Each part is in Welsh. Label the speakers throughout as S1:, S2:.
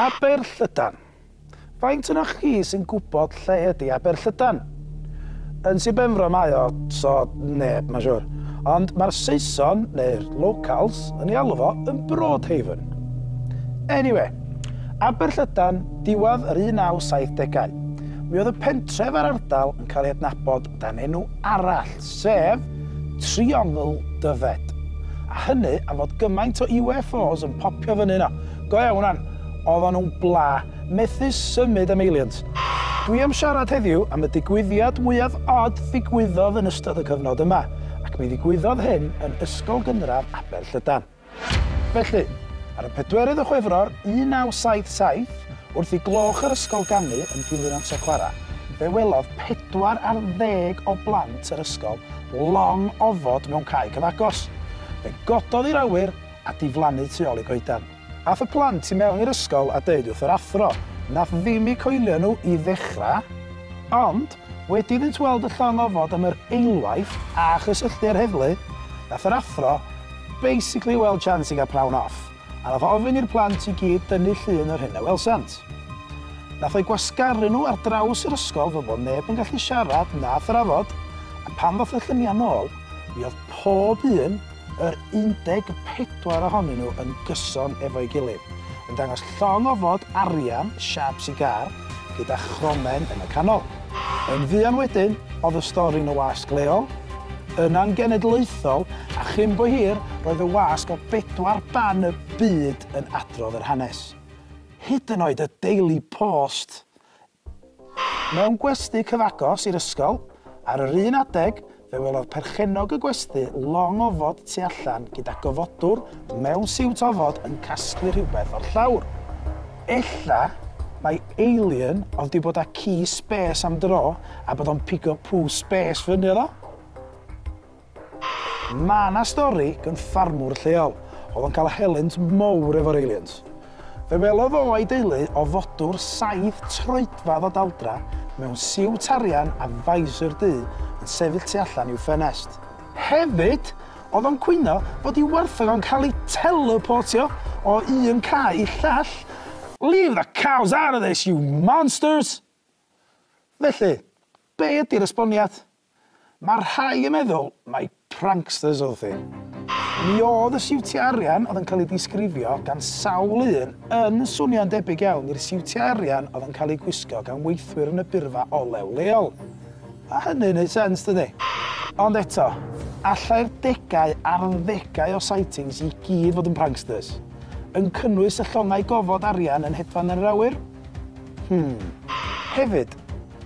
S1: Aberllydan. Faint yna chi sy'n gwybod lle ydy Aberllydan? Yn Sir Benfro mae o, so neb, mae'n siŵr. Ond mae'r Saeson, neu'r locals, yn ei alw fo yn Broadhaven. Anyway, Aberllydan, diwedd yr 1970au. Mi oedd y pentref a'r ardal yn cael ei adnabod dan enw arall, sef Triongl Dyfed. A hynny am fod gymaint o UFOs yn popio fyny yno. Go iawn wan, oedden nhw'n bla, methu symud am aliens. Dwi am siarad heddiw am y digwyddiad mwyaf od ddigwyddodd yn ystod y cyfnod yma, ac mi ddigwyddodd hyn yn Ysgol Gynradd Aberllydan. Felly, ar y 4 Chwefror 1977, wrth i gloch yr ysgol ganu yn dilyn amser chwarae, fe welodd 40 o blant yr ysgol long ofod mewn cae cyfagos. Fe gododd i'r awyr a diflannu tu ôl i goedan. Ath y plant i mewn i'r ysgol a deud wrth yr athro, nath ddim eu coelio nhw i ddechrau, ond wedi iddynt weld y llong ofod am yr eilwaith a chysylltu â'r heddlu, nath yr athro basically weld chance i gael prawn off, a nath ofyn i'r plant i gyd dynnu llun o'r hyn a welsant. Nath o'i gwasgaru nhw ar draws yr ysgol fel bod neb yn gallu siarad na thrafod, a pan ddoth y lluniau nôl, mi oedd pob un yr 14 ohonyn nhw yn gyson efo'i gilydd, yn dangos llong ofod arian siâp sigar gyda chromen yn y canol. Yn fuan wedyn, oedd y stori yn y wasg leol, yna'n genedlaethol, a chyn bo hir, roedd y wasg o bedwar ban y byd yn adrodd yr hanes. Hyd yn oed y Daily Post. Mewn gwesty cyfagos i'r ysgol, ar yr un adeg, fe welodd perchennog y gwesty long ofod tu allan gyda gofodwr mewn siwt ofod yn casglu rhywbeth o'r llawr. Ella mae alien oedd di bod â ci space am dro a bod o'n pigo pŵ space fyny oedd o. Mae yna stori gan ffarmwr lleol, oedd o'n cael helynt mowr efo'r aliens. Fe welodd o a'i deulu ofodwr 7 troedfedd o daldra mewn siwt arian a visor du yn sefyll tu allan i'w ffenest. Hefyd, oedd o'n cwyno fod i wartheg o'n cael ei teleportio o un cae i llall. Leave the cows out of this, you monsters! Felly, be ydy'r esboniad? Mae rhai yn meddwl mai pranksters oedd hi. Mi oedd y siwtiau arian oedd yn cael ei disgrifio gan sawl un yn swnio'n debyg iawn i'r siwtiau arian oedd yn cael ei gwisgo gan weithwyr yn y burfa olew leol. A hynny'n neud sens, dydy? Ond eto, allai'r degau ar ddegau o sightings i gyd fod yn pranksters? Yn cynnwys y llongau gofod arian yn hedfan yn yr awyr? Hefyd,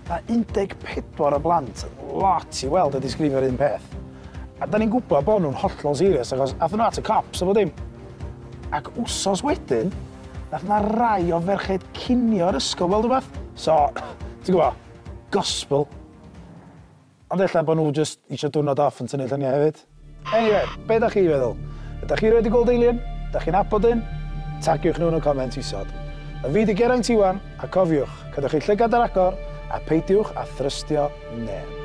S1: mae 14 o blant yn lot i weld a disgrifio'r un peth. A da ni'n gwybod bod nhw'n hollol serious achos athyn nhw at y cops a bod dim. Ac wsos wedyn, nath na rai o ferched cinio'r ysgol weld rhywbeth. So, ti'n gwybod, gospel. Ond ella bod nhw just eisiau diwrnod off yn tynnu lluniau hefyd. Anyway, be da chi feddwl? Ydych chi wedi gweld alien? Ydych chi'n nabod un? Tagiwch nhw yn y comments isod. Y fi di Geraint Iwan, a cofiwch, cadwch chi llygad ar agor, a peidiwch a thrystio neb.